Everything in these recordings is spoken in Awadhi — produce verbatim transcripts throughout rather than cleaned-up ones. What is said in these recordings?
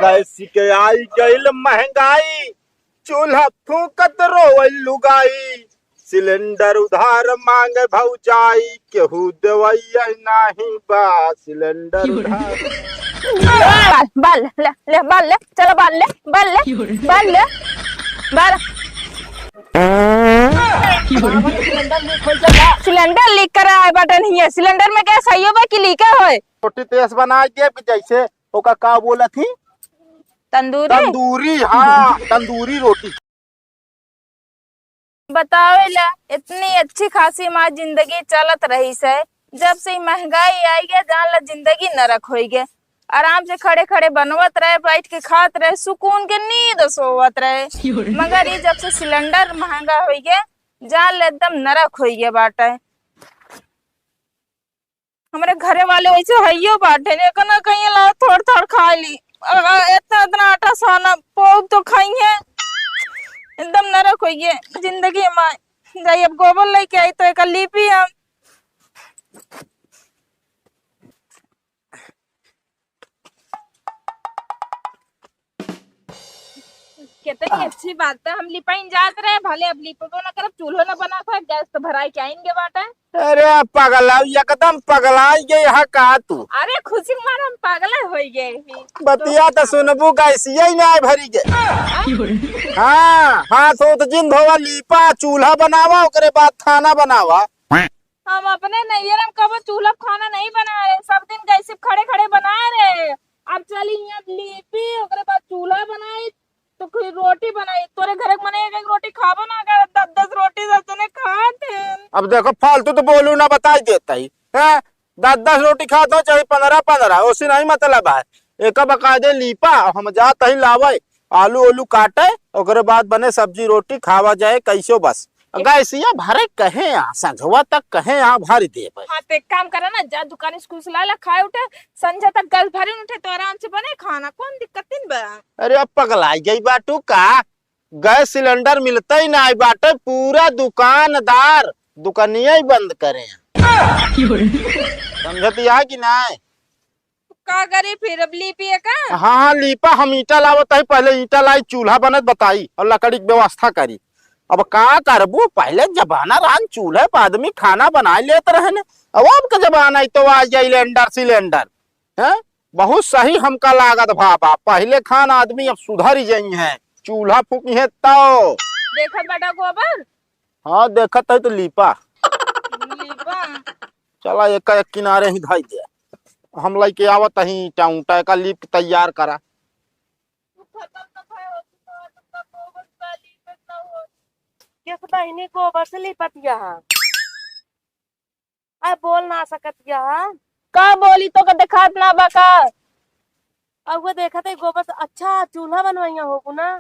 कैसी के आई गइल महंगाई, चूल्हा फूकत रोवै लुगाई। सिलेंडर उधार मांगे भौजाई, केहू देवैया नाही बा। सिलेंडर उधार। बाल, बाल, ले, ले, बाल ले, चलो बाल ले, बाल ले, बाल ले, बाल। सिलेंडर लीक करे आए बाटन हिया, सिलेंडर में गैस हइयो बा कि लीके होए? रोटी तेज बनाइ देब कि जैसे ओका का बोलत ही? तंदूरी? तंदूरी, हाँ, तंदूरी रोटी। बतावेला, इतनी अच्छी खासी हमार जिंदगी चलत रहीस है, जब से ई महंगाई आइ गै, जान ला जिंदगी नरक होइ गै। आराम से खड़े खड़े बनवत रहे, बैठ के खात रहे, सुकून के नींद सोवत रहे। मगर ई जब से सिलेंडर महंगा होइ गै, जान ला एकदम नरक होइ गै बाटे। हमरे घरे वाले वैसे हइयो बाटे, ने कना कहीं ला थोड़ थोड़ खाइ ली। अ, अ, इतना इतना आटा साना पोब तो खाइए, एकदम नरक होइ गै जिंदगी हमार। जाई अब गोबर लइके आई तो एक लीपी हम। कितनी अच्छी बात है, हम लिपाइन जात रहे, भले अब लिपबो ना करब, चूल्हो ना बना पाए, गैस तो भराइ के आइन गै बाटे। अरे पगला, एकदम पगलाइ गै हा का तू? अरे खुशी के मारे हम पागल होइ गै ही। बतिया तो सुनबू, गैसिया ही ना भरी गै। हाँ, हाथ होत जिन धोवा, लीपा, चूल्हा बनावा, ओकरे बाद खाना बनावा। हम अपने नैहर में कबो चूल्हा पे खाना नहीं बनाए रहे, सब दिन गैस पे खड़े खड़े बनाए रहे। अब चली यहाँ लीपी, ओकरे बाद चूल्हा बनाई, तो फिर रोटी बनाई। तोरे घर के मने एक एक रोटी खाबो ना कर, दस दस रोटी सब जने खात हैं। अब देखो, फालतू तो बोलू ना, बताइ देत ही, हैं? दस दस रोटी खात हो, चाहे पन्द्रह पन्द्रह, ओसे नहीं मतलब है। एक बकायदे लीपा, हम जात ही लावे, आलू ओलू काटे, ओकरे बाद बने सब्जी रोटी खावा जाए, कैसो बस। गैसिया भरे कहे आ, संझवा तक कहे आ, भर देबे। हाँ, तो एक काम करा ना, जा दुकान से कुछ ला ला, खाए उठे, संझा तक गैस भरे उठे, तो आराम से बने खाना, कौन दिक्कत दिन बा? अरे, अब पगलाइ गई बाटू का? गैस सिलेंडर मिलते ही नाई बाटे, पूरा दुकानदार दुकानिया ही बंद करे। समझत या कि नाई? का करी फिर, अब लीपिए का? हाँ, लीपा, हम ईंटा लावत ही, पहले ईंटा लाई, चूल्हा बनत बताई और लकड़ी की व्यवस्था करी। अब का करबू, पहले जमाना रहन, चूल्हे पे आदमी खाना बनाए लेत रहन, अब अब के जमाना ही तो आ जाई सिलेंडर, सिलेंडर, हैं? बहुत सही हमका लागत बाबा, पहले खान आदमी अब सुधर जाई हैं, चूल्हा फूकी है तो। देखत बाटा गोबर? हाँ, देखत है तो लीपा। लीपा? चला, एक, एक किनारे ही धई दे। हम लइके आवत ही ईंटा ऊंटा, एका लीप के तैयार करा। तू खत्म न खाए हो, तू तो आज तक गोबर से लीपत ना हो। किस बहिनी गोबर से लीपत यहाँ? अरे बोल ना सकत यहाँ। का बोली, तोका देखात ना बा का? अब वो देखत है गोबर से, अच्छा चूल्हा बनवाइया होगू ना?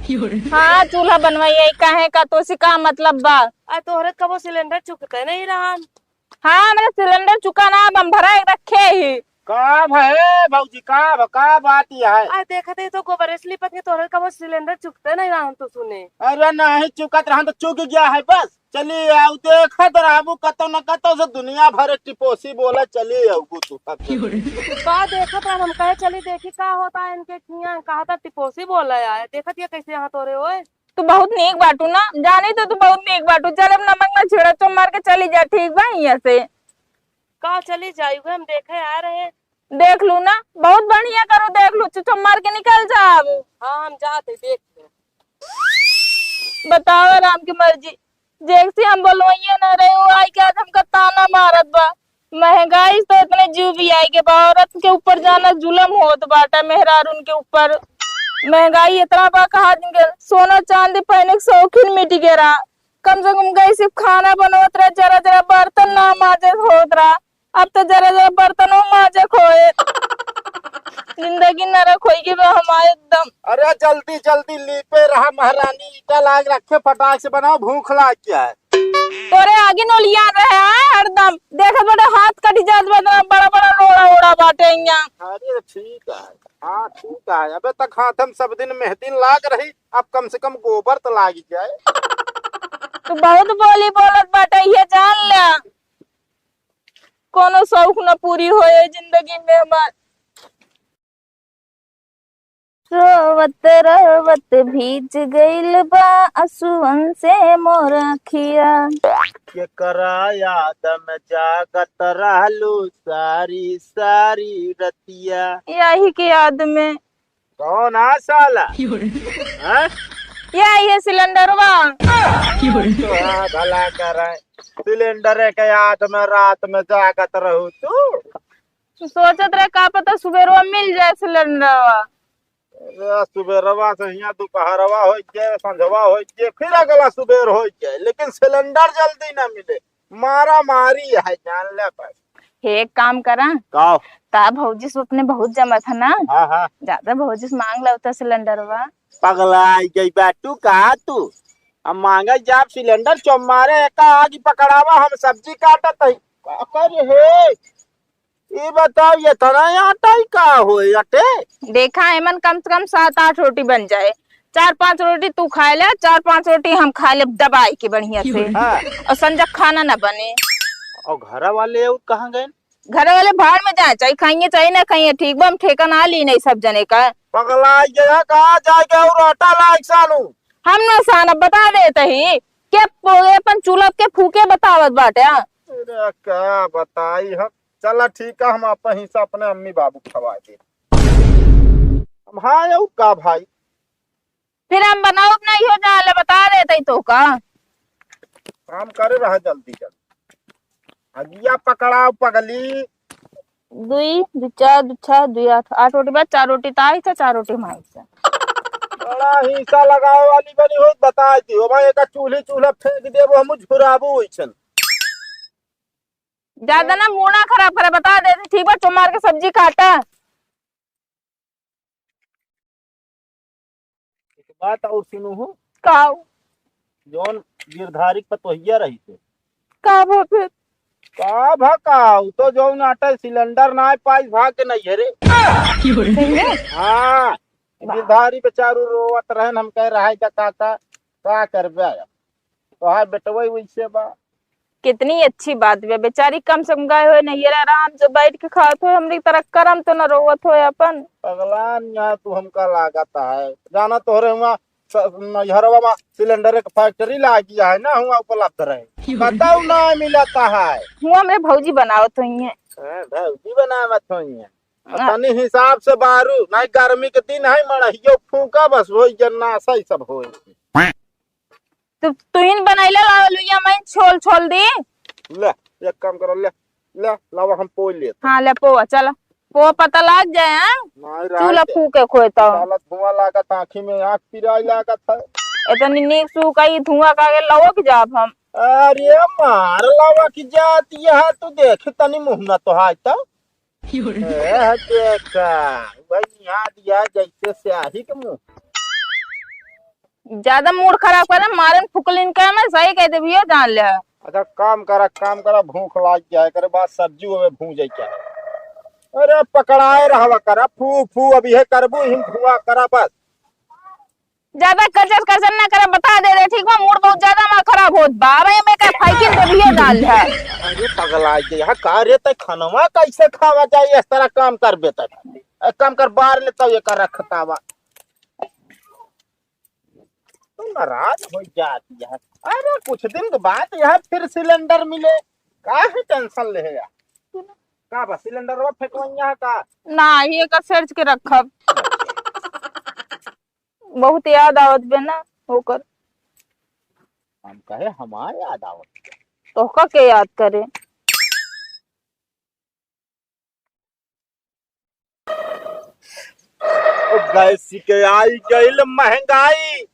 हाँ, चूल्हा बनवाइया, काहे का, तोसे का मतलब बा? अरे तोहरे कबो सिलेंडर चुकते नहीं रहन। हाँ, हमरे सिलेंडर चुका ना, अब हम भरा के रखे ही। का भए भौजी, का भ-, का बात यह है? अरे देखत है तो गोबर से लीपत है, तोहरे कबो सिलेंडर चुकते नहीं रहन तो सुने। अरे नहीं चुकत रहन तो चुक गया है बस। चली आऊ, देखत रहबू कतौ न कतौ से दुनिया भर टिपोसी बोले, चली आऊ तू सब। का देखत रहन, हम कहे चली देखी का होता है इनके खिया, कहा था टिपोसी बोले आए, देखत ये कैसे यहाँ तोरे ओए। तू बहुत नीक बाटू ना, जानी तो तू बहुत नीक बाटू। चल अब नमक ना छिड़क, चुप मार के चली जा, ठीक बा यहाँ से। का चली जाई, उहे हम देखे आ रहे। देख लू ना, बहुत बढ़िया करू, देख लू, चुप मार के निकल जाब। हाँ, हम जाते, देख ले। बताओ राम की मर्जी, जैसे हम बोलवइये ना रहे, वो आई के आज हमका ताना मारत बा। महंगाई तो इतने जीव भी आई के बा, औरत के ऊपर जाना जुलम होत बाटा, मेहरारून के ऊपर। महंगाई इतना बा, कहा दिन के सोना चांदी पहने के शौकीन मिट गया। कम से कम गैस पे खाना बनवत रहे, जरा जरा बर्तन ना माजे होत रहा, अब तो जरा जरा बर्तनों माजे खोए। जिंदगी नरक होई गई बा हमारे एकदम। अरे जल्दी जल्दी लीपे रहा महारानी, ईटा लाग रखे, फटाक से बनाओ, भूख लाग गया है। तोरे आगे नोलिया रहे हैं हरदम, देखत बड़े हाथ कटी जात बा, इतना बड़ा बड़ा रोड़ा ओड़ा बाटे यहाँ। अरे ठीक है, हाँ ठीक है, अबे तक हाथ हम सब दिन मेहंदी लाग रही, अब कम से कम गोबर तो लाग जाए। तू बहुत बोली बोलत बाटे, ये जान ले, कोनो शौक न पूरी होए जिंदगी में हमार। रोवत रोवत भीज गइल बा असुवन से मोर अखिया। केकरा याद में जागत रहलू सारी सारी रतिया? यही के याद में। कौन आ साला? हाँ? यही है सिलेंडरवा। तो हाँ, भला करे, सिलेंडर के याद में रात में जागत रहू तू। सोचत रहे का पता सुबेरवा मिल जाए सिलेंडरवा। अरे, सुबेरवा से हियाँ दोपहरवा होइ जाए, संझवा होइ जाए, फिर अगला सुबेर होइ जाए, लेकिन सिलेंडर जल्दी ना मिले। मारा मारी है, जान ले बस। हे, एक काम करा। का? ता भौजी से अपने बहुत जमत है ना? हाँ, हाँ। ज्यादा भौजी से मांग लो तो सिलेंडरवा। पगला आई गई बा तू, कहा तू? अब मांगे जाब सिलेंडर, चौमारे का आगी पकड़ावा, हम सब्जी काटत हई। का करे हे? ई बताओ, इतना आटा ही का होए, अटे? देखा, एमन कम से कम सात आठ रोटी बन जाए। चार पांच रोटी तू खाए ले, चार पांच रोटी हम खा लेब दबाई के बढ़िया से। हाँ। और संझा खाना ना बने। और घर वाले और कहाँ गए? घर वाले भाड़ में जाए, चाहे खाइए चाहे ना खाइए, ठीक बा, हम ठेका ना ली नहीं सब जने का। पगला गया, कहाँ जाएगा और आटा लाइक सानू? हम ना सानब, बता देत ही। के पो-, अपन चूल्हा के फूके बतावत बाटे, हाँ? अरे का बताई हम। चला ठीक है, हम अपन हिस्सा अपने अम्मी बाबू खवा दे। अब हाँ, और का भाई? फिर हम बनाउब नहीं हो जाले, बता देत ही तो का। काम करे रहा जल्दी जल्दी। अगिया पकड़ाओ पगली। दुई, दुई चार, दुई छह, दुई आठ, आठ रोटी बा, चार रोटी ताई से, चार रोटी माई से। बड़ा हिस्सा लगावे वाली बनी हो, बता दियो भाई, एक चूल्ही चूल्हा फेंक देबो हम, झुराबू ओइसन। ज्यादा ना मूड ना खराब करे, बता दे, ठीक बा, चुमार के सब्जी काटा। एक बात और सुनू हो। का? जौन गिरधारी के पतोहिया रही थे। का भा फिर? का भा का? उ तो जौन आटा सिलेंडर ना पाई, भाग के नहीं है रे। सही में? हाँ, वाह। गिरधारी बेचारू रोवत रहन, हम कह रहा है, "जा काका, का करबे आया?" तोहार बेटवा ही वैसे बा। कितनी अच्छी बात बे, बेचारी कम से कम गए होए नैहर, आराम से बैठ के खात होए, हमरी तरह करम तो न रोवत होए अपन। पगलान यहाँ तू हमका लागत है, जाना तोहरे हुआ स-, नैहरवा में सिलेंडर के फैक्ट्री लागी है ना, हुआ उपलब्ध रहे, बताओ ना मिलता है। हुआ हमरे भौजी बनावत होइहैं। हाँ, भौजी बनावत होइहैं। हाँ। तनी हिसाब से बारू, नहीं गर्मी के दिन है, मड़हियो फूका बस, होई जन्ना सही सब होई। तू, तुहिन बनैले लावा लुइया, मैं छोल, छोल दी। ले, एक काम करो, ले, ले, लावा हम पोई लेत। हाँ, ले पोवा, चला। पोवा पता लाग जाए, हाँ? नहीं, चूल्हा फूके खोए तो। साला धुआं लागत, आँखी में आँख पिराई लागत है। इतनी नीक सूखा ई धुआं का के लवक जाब हम। अरे मार लवक जात, यह तू देख तनी मुँह न तो हाय तो। ए, देखा, वही यहाँ दिया जैसे स्याही के मुँह। ज्यादा मूड खराब करे, मारन फुकलिन का, मैं सही कह देबियो, जान ले। अच्छा, काम करा, काम करा, भूख लाग गया है, करे बाद सब्जी होवे, भूंज जाए क्या? अरे, पकड़ाए रहवा करा, फू, फू, अब ये करबू, हिम फुआ करा बस। ज्यादा कचर कचर ना करे, बता दे दे, ठीक बा? मूड बहुत ज्यादा मा खराब होत बा। अब एमे का फाइकिन देबियो डाल है। अरे पगला गया, का रे, तै खनवा कैसे खावा जाए, इस तरह काम करबे तक? एक काम कर, बार ले तो ये कर रखतावा। तू नाराज हो जाती है। अरे कुछ दिन के बाद यहाँ फिर सिलेंडर मिले, काहे टेंशन ले है यार? का बा, सिलेंडरवा फेंकवइया है का? ना, ये का सर्च के रखब। बहुत याद आवत बे ना ओकर। हम कहे हमार याद आवत बे। तोहका के याद करे? ओ गैस के आई गइल महंगाई,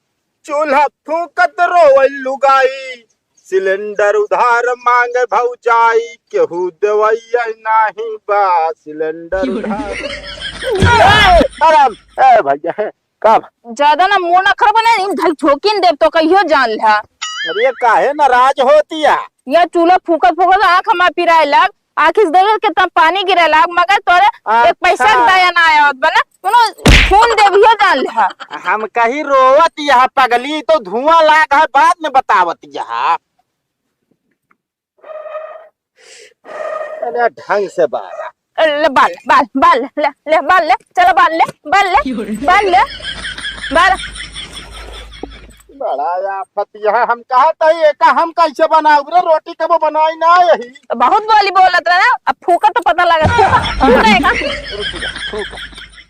चूल्हा फूकत रोवल लुगाई, सिलेंडर उधार मांगे भौजाई, केहू देवैया नाही बा सिलेंडर उधार। ए, आराम, ए भैया, हे, का बा? ज्यादा ना मुंह ना खराब बने, इन धल झोंकिन देब तो कहियो जान ला। अरे काहे नाराज होती है? या चूल्हा फूकत फूकत आँख हमार पिराए लाग, आँखी से देखो कितना पानी गिरे लाग, मगर तोरे एक पैसा के दया ना आवत बना, कोनो खून देबियो जान ले। हम कही रोवत यह पगली तो धुआं लाग है, बाद में बतावत यह। अरे ढंग से बारा। ले बाल, बाल, बाल, ले, ले, बाल ले, चलो बाल ले, बाल ले, बाल ले। बार। बड़ा आफत यह, हम कहा तही एका हम कैसे बनाउब रे, रोटी कबो बनाई ना यही। तो बहुत बोली बोलत रहे ना, अब फूका तो पता लागत, फूका, फूका एका। रुक जा, रुक जा,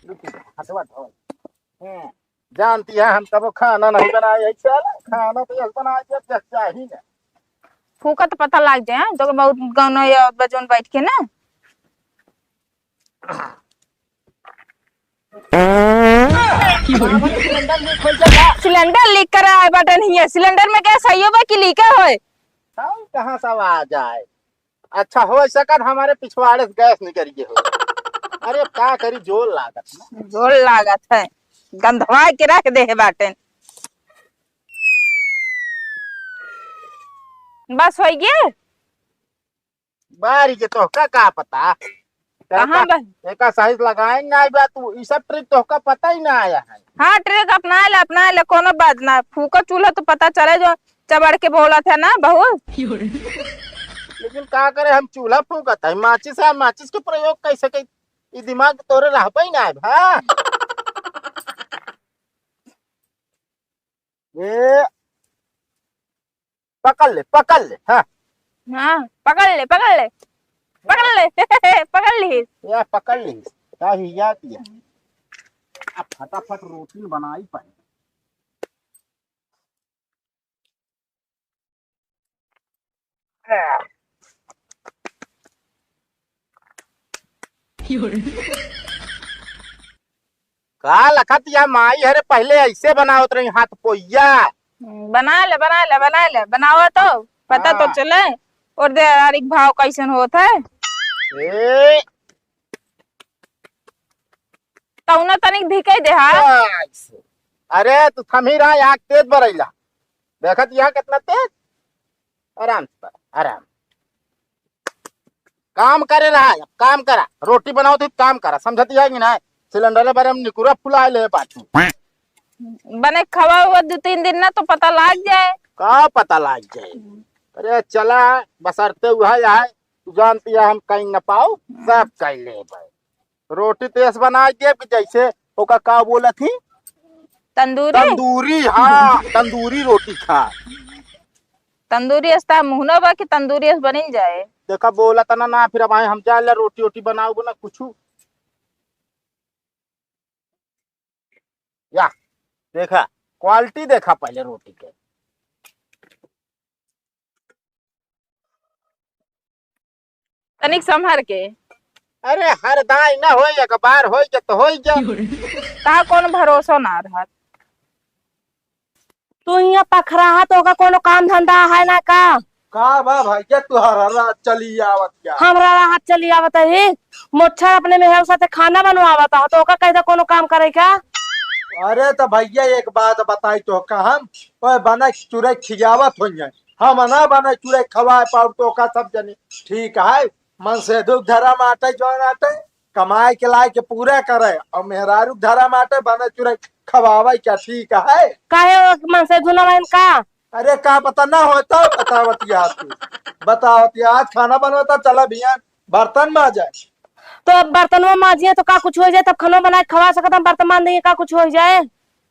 रुक जा, हथवा धो। हम्म, जानती है हम कबो खाना नहीं बनाए, ऐसे वाला खाना तो यह बनाए जब जब चाही ना। फूका तो पता लाग जाए, तो बहुत गाना या बजौन बैठ के ना। सिलेंडर लीक करे आए बाटन हिया। सिलेंडर में गैस हइयो बा कि लीके होए? तब कहाँ सब आ जाए? अच्छा, हो सकत हमारे पिछवाड़े से गैस निकल गए हो। अरे, का करी, जोर लागत ना। जोर लागत है, गंधवा के रख दे है बाटन। बस होइ गए। बारी के तोहका का पता? कहाँ एका, बा? एका साइज लगाए ना बा तू, ई सब ट्रिक तोहका पता ही ना आया है। हाँ, ट्रिक अपना ले, अपना ले, कोनो बात ना। फूका चूल्हा तो पता चले जो चबड़ के बोलत है ना बहुत। लेकिन का करे, हम चूल्हा फूकत है, माचिस है, माचिस के प्रयोग कैसे के, ई दिमाग तोरे रहबे ना है, हाँ? ए, पकड़ ले, पकड़ ले, हाँ। हाँ, पकड़ ले, पकड़ ले, पकड़ ले, पकड़ ली। या पकड़ ली, का ही याद किया। अब फटाफट रोटी बनाई पाए। का लखत या माई, अरे पहिले ऐसे बनावत रही हाथ पोइया। हम्म, बना ले, बना ले, बना ले, बनावा तो पता तो हाँ। चले। और दे यार, एक भाव कैसन होत है। ए। तौना तनिक धिके दे, हाँ। ऐसे। अरे तू थमी रहा, आग तेज बरैला। देखत यहाँ कितना तेज। आराम से, आराम। काम करे रहा, अब काम करा, रोटी बनाओ तो काम करा, समझती है कि नहीं? सिलेंडर बारे में निकुरा फुला ले बाटू। बने खवा हुआ दो तीन दिन ना तो पता लाग जाए। का पता लाग जाए? अरे चला, बसरते हुआ है, तू जानती है हम कहीं न पाओ, सब कहीं ले भाई। रोटी तो ऐसे बना के कि जैसे ओका का बोलत ही? तंदूरी? तंदूरी, हाँ, तंदूरी रोटी खा। तंदूरी अस्ता मुहनो बा कि तंदूरी अस बनिन जाए। देखा बोला तना ना, फिर अब आए हम जाए ला रोटी ओटी बनाऊ ना कुछ। या, देखा, क्वालिटी देखा पहले रोटी के। तनिक संभर के। अरे हर दाई ना होई, एक बार होई के तो होई जा। कहा कौन भरोसा ना रहत। तू यहाँ पखराहा तो का कोनो काम धंधा है ना का? का बा भैया, तू हर रात चली आवत क्या? हमरा राहत चली आवत है, मोच्छर अपने मेहर साथे खाना बनवावत हो, तो ओका कैसे कोनो काम करे का? अरे तो भैया एक बात बताई तो का, हम ओए बना चुरे खियावत होइए, हम ना बना चुरे खवाए पाउब तो का सब जने ठीक है। मनसेधु के धरा माटे जौन आटे, कमाए के लाए के पूरा करे, और मेहरारू के धरा माटे बना चुरे खवावे क्या ठीक है? काहे वो मनसेधु ना रहन का? अरे का पता ना होता, बतावत यार तू, बतावत यार, आज खाना बनवता, चला भियान बर्तन माजा। तो अब बर्तनवा माजिए तो का कुछ हो जाए, तब खाना बना के खवा सकत हम, बर्तन मान देंगे का कुछ हो जाए?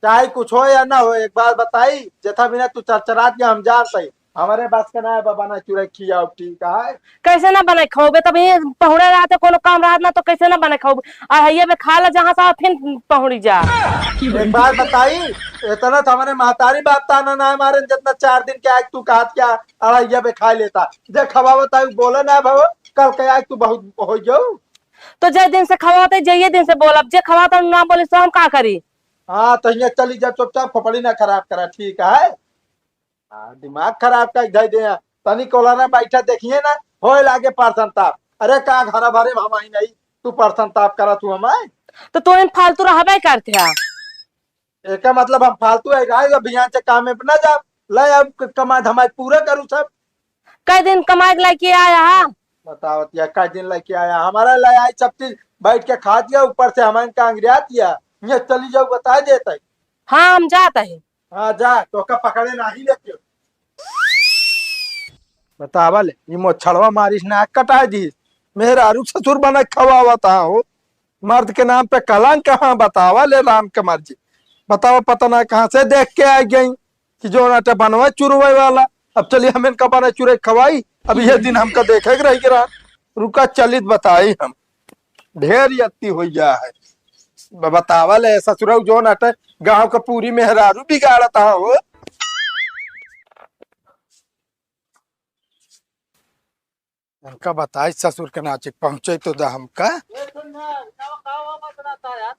चाहे कुछ हो या ना हो, एक बात बताई, जेथा बिना तू चरचरात के हम जानत हई, हमरे बस के ना है बा बना चुरे खियाओ, ठीक है? कैसे ना बना के खाओगे? तब ये पहुड़े रहते, कोनो काम रहत ना तो कैसे ना बना के खाओगे? आ हइये बे खा ला जहाँ से फिर पहुड़ी जा। एक बात बताई, इतना तो हमरे महतारी बाप ताना ना मारे, जितना चार दिन के आज तू कहत क्या अढ़ैया बे खा लेता। जे खवावत आई बोले ना भव, कल के आज तू बहुत हो जाऊ। तो जे दिन से खवावत है, जे दिन से बोलब, जे खवावत है ना बोले, सो हम का करी? हाँ, तो यहाँ चली जा चुपचाप, खोपड़ी ना खराब करा, ठीक है? हाँ, दिमाग खराब कर धइ दे। तनी कोलरा बैठा देखिए ना, होए लागे परसन ताप। अरे का घर भरे हम आई नहीं, तू परसन ताप करा तू हमारे। तो तू इन फालतू रहबे करते है। एका मतलब हम फालतू है, रहे अब बिहान से काम में ना जाब, ले अब क-, कमाई धमाई पूरा करू सब। कई दिन कमाई के लेके आया है? बतावत या, कई दिन लेके आया, हमारा ले आई सब चीज, बैठ के खा दिया, ऊपर से हमारे का अंग्रिया दिया, ये चली जाऊ बता देते। हाँ, हम जात है। हाँ जा, तोका पकड़े नाही लेके। बतावा ले, ई मोछड़वा मारिस नाक कटाए दिस। मेहरारू ससुर बना खवावत हो। मर्द के नाम पे कलंक कहाँ बतावा ले राम के मर्जी। बतावा, पता ना कहाँ से देख के आ गई कि जौन आटे बनवा चुरवे वाला। अब चलिए हम इनका बना चुरे खवाई। अब ये दिन हमका देखे के रही गिरा। रुका, चलित बताई हम। ढेर यत्ती हो गया है। ब-, बतावा ले ससुरऊ, जौन आटे गाँव का पूरी मेहरारू बिगाड़त हा हो। इनका बताई ससुर के नाचे पहुँचे तो दा हमका। ए, सुन ना, का, का हुआ बात बनाता है यार?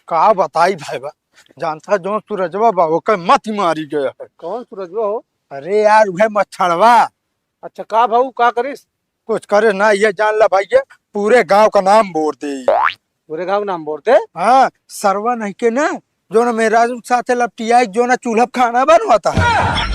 का बताई भाई बा, जानता जौन सूरजवा बा, ओकर मत ही मारी गया है। कौन सूरजवा हो? अरे यार, वह मच्छरवा। अच्छा, का भाऊ, का करिस? कुछ करे ना, ये जान ला भाई, ये पूरे गांव का नाम बोर दे। पूरे गांव का नाम बोर दे? हाँ, सरवा नहीं के ना, जौन मेहरारू साथे लपटियाई, जौन चूल्हा पे खाना बनवाता है।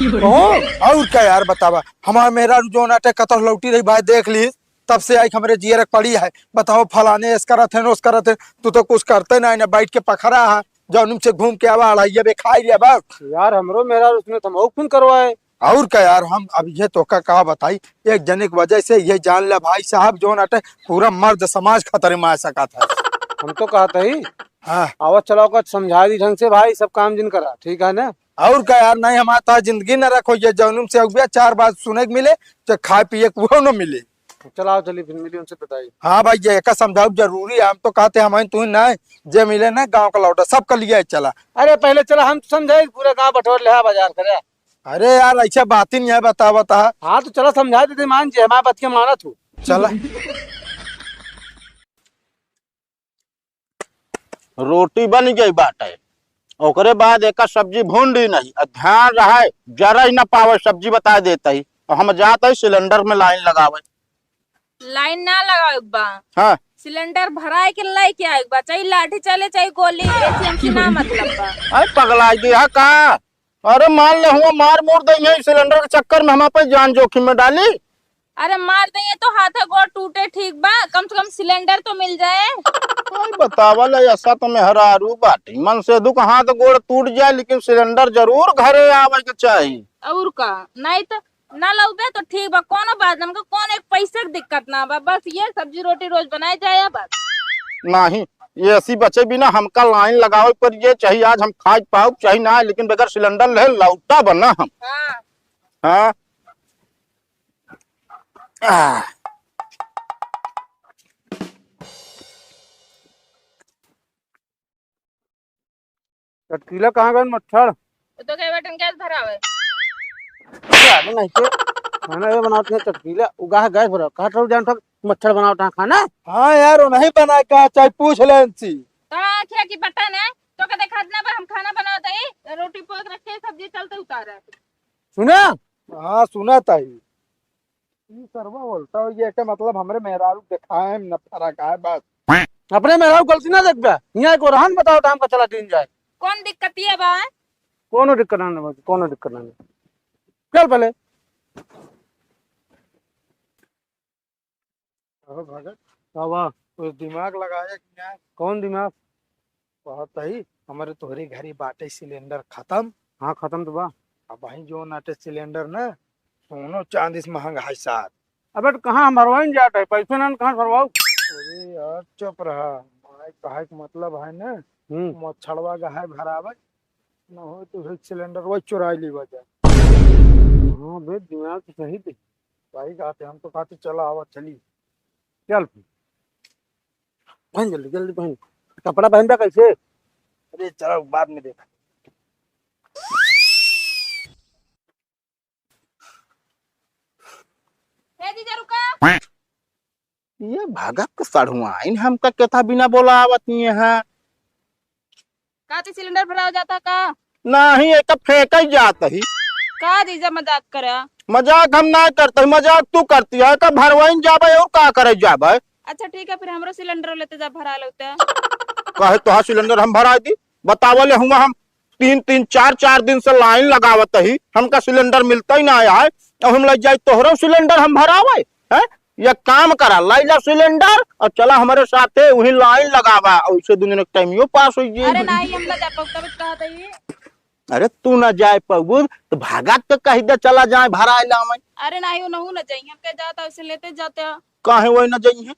कहो, और का यार बतावा, हमार मेहरारू जौन आटे कतौ लौटी रही भाई, देख ली, तब से आई हमरे जियर के पड़ी है। बताओ, फलाने ऐस करत है, ओस करत है, तू तो कुछ करते ना, ना बैठ के पखरा है, जौन से घूम के आवा, अढ़ाइया बे खाई लिया बस। यार, हमरो मेहरारू उसने तो मऊ खून करवाए। और का यार, हम अब ये तोका का बताई, एक जने की वजह से ये जान ले भाई साहब, जौन आटे पूरा मर्द समाज खतरे में आ सकत है। हम तो कहत ही, हाँ। आवत चलाओ का समझा दी ढंग से भाई, सब काम जिन करा, ठीक है ना? और का यार, नहीं हमार तो जिंदगी न रखो, ये जौन से उबिया चार बात सुने के मिले, तो खाए पिए के वो न मिले। चलाओ चली, फिर मिली उनसे बताई। हाँ भाई, ये एका समझाओ जरूरी है, हम तो कहते हम तू ना, जे मिले ना गाँव का लौटा, सबका लिए चला। अरे पहले चला हम समझाई, पूरा गाँव बटोर ले, हाँ, बाजार करे। अरे यार, ऐसा बात ही नहीं है, बता, बता। हाँ, तो चला, समझा देते, मान जी, हमारे बात के माना तू। चला। रोटी बन गई बाटे, ओकरे बाद एका सब्जी भून दी नहीं, आ ध्यान रहे, जरा ही ना पावे, सब्जी बता देता ही। और हम जात ही सिलेंडर में लाइन लगावे। लाइन ना लगावे के बा। हाँ। सिलेंडर भराए के लेके आए के बा, चाहे लाठी चले, चाहे गोली, ऐसे हमसे ना मतलब बा। अरे पगलाई गया का? अरे मान ले, हुआ मार मूर देंगे, सिलेंडर के चक्कर में हम अपन जान जोखिम में डाली। अरे मार देंगे तो हाथ गोड़ टूटे, ठीक बा, कम से कम सिलेंडर तो मिल जाए। भाई बतावा ले, ऐसा तो मेहरारू बाटी, मन से दुख, हाथ गोड़ टूट जाए, लेकिन सिलेंडर जरूर घरे आवे के चाही। और का, नहीं तो ना लउबे तो ठीक बा, कोनो बात ना, हमका कोनो एक पैसे के दिक्कत ना बा, बस ये सब्जी रोटी रोज बनाए जाए बस। नहीं, ये ऐसी बचे बिना हमका लाइन लगावे पर ये चाहिए, आज हम खाए पाउब चाहे ना, लेकिन बगैर सिलेंडर ले लौटा बना हम। हाँ। हाँ। आह। चटकीला कहाँ गए मच्छर? वो तो गए बटन गैस भरावे। अरे नहीं के खाना ये बनावत है चटकीला, उगा है गैस भरा। कहाँ चल जान सब मच्छर बनावत है खाना? हाँ यार, वो नहीं बना का, चाहे पूछ ले इनसे। तो आँखिया की बटन है, तो के देखा इतना बार हम खाना बनावत है, रोटी पोत रखे, सब्जी चलते उतारा। सुना? हाँ, सुना ताई। ई सरवा बोलता हो, ये के मतलब हमरे मेहरारू देखाए में न फर्क है बस। अपने मेहरारू गलती ना देखबे, यहाँ को रहन बताओ, टाइम का चला दिन जाए। कौन दिक्कत ये बा? कोनो दिक्कत ना बा, कोनो दिक्कत ना। चल पहले। अहो भगत, का बा? कुछ दिमाग लगाया कि ना? कौन दिमाग? बहुत ही, हमारे तोहरे घरी बाटे सिलेंडर खत्म। हाँ, खत्म तो बा। अब भाई जो नाटे सिलेंडर ना, सोनो चांदी से महंगा है साथ। अबे तो कहाँ हम भरवाइन जात है, पैसे ना कहाँ से भरवाऊ? अरे यार चुप रहा, भाई कहे के मतलब है ना, हम्म। मच्छरवा गहाय भरावे, न हो तो फिर सिलेंडर वही चुराई ली वजह। हाँ बे, दिमाग तो सही दे। भाई कहते, हम तो कहते चला आवा चली। चल फिर। पहन जल्दी, जल्दी पहन। कपड़ा पहनबे कैसे? अरे चलो बाद में देखा। ए जीजा रुका। ये भगत के सढ़ुआइन हमका केथा बिना बोलावत ही है। का ती सिलेंडर भरावा जाता का? नहीं, एका फेंका ही जात ही। का जीजा मजाक करा? मजाक हम ना करते, मजाक तू करती है। एका भरवाइन जाबे और का करे जाबे? अच्छा ठीक है, फिर हमरो सिलेंडर लेते जा, भरा लेते। काहे तोहार सिलेंडर हम भरा दी? बतावले हुआ हम तीन तीन चार चार दिन से लाइन लगावत ही, हमका सिलेंडर मिलता ही ना आया है। अब हम लग जाए तोहरो सिलेंडर हम भरावे हैं? ये काम करा, लाई ला सिलेंडर और चला हमारे साथे वही लाइन लगावा, और उससे दुनिया के टाइम यो पास हो जाए। अरे नहीं, हम ना जा पाऊ, तब कहा था ये। अरे तू ना जाए पाऊ तो भगत के कह दे चला जाए भराए लावे। अरे नहीं, वो नहू ना जाइए, हम कह जाता उसे लेते जाते हैं। काहे वही ना जाइए?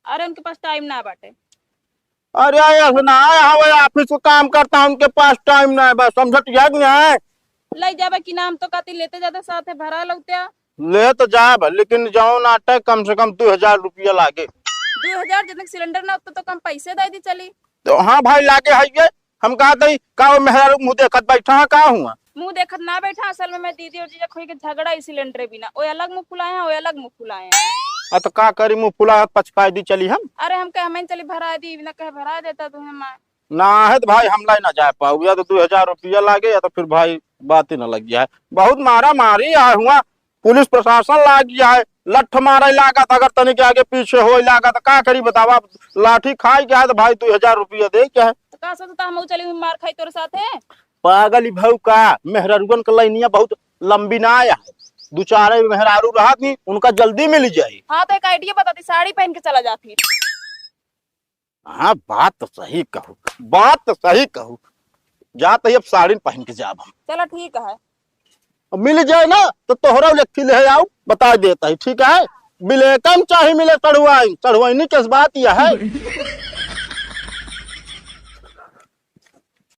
अरे उनके पास टाइम ना बाटे। अरे, ऐसे ना है, हम office को काम करता है, उनके पास time ना है, बस समझत यह नहीं है। ले जाबे कि नाम तो कहती लेते जाते साथे भरा लौत्या। ले तो जाब, लेकिन जौन आटे कम से कम दो हजार रुपया लागे। दो हजार? जितने सिलेंडर ना, उतना तो कम पैसे दे दी चली। तो हाँ भाई, लागे है ये। हम कहा तई का वो मेहरारू मुँह देखत बैठा है, का हुआ? मुँह देखत ना बैठा, असल में मैं दीदी और जीजा खोई के झगड़ा इस सिलेंडर बिना। वो अलग मुँह फुलाए हैं, वो अलग मुँह फुलाए हैं। आ तो का करी, मुँह फुला पचकाई दी चली हम। अरे हम कहे हमें चली भरा दी, बिना कहे भरा देता तू हमें। ना है तो भाई हम लाई ना जा पाऊ, या तो दो हजार रुपया लागे या तो फिर भाई बात ही ना लग गया है। बहुत मारा मारी आए हुआ, पुलिस प्रशासन लाग गया है, लठ मारे लागत, अगर तनिक आगे पीछे होए लागत, का करी बतावा? लाठी खाई गया है तो भाई दो हजार रुपया दे क्या है? तो का सोचता हम चली हुई मार खाई तोरे साथे? पागल ही भाऊ का, मेहरारुअन के लाइनिया बहुत लंबी ना आया है, दो चार मेहरारू रहत नहीं, उनका जल्दी मिल जाए। हाँ तो एक आइडिया बता दी, साड़ी पहन के चला जा फिर। हाँ, बात तो सही कहू, बात तो सही कहू। जात ही अब साड़ी पहन के जाब हम। चलो ठीक है। अब मिल जाए ना तो तोहरा लेखी ले आऊ, बता देता है, ठीक है? ब्लैकम चाहे मिले चढ़वाई, चढ़वाई नहीं, किस बात यह है?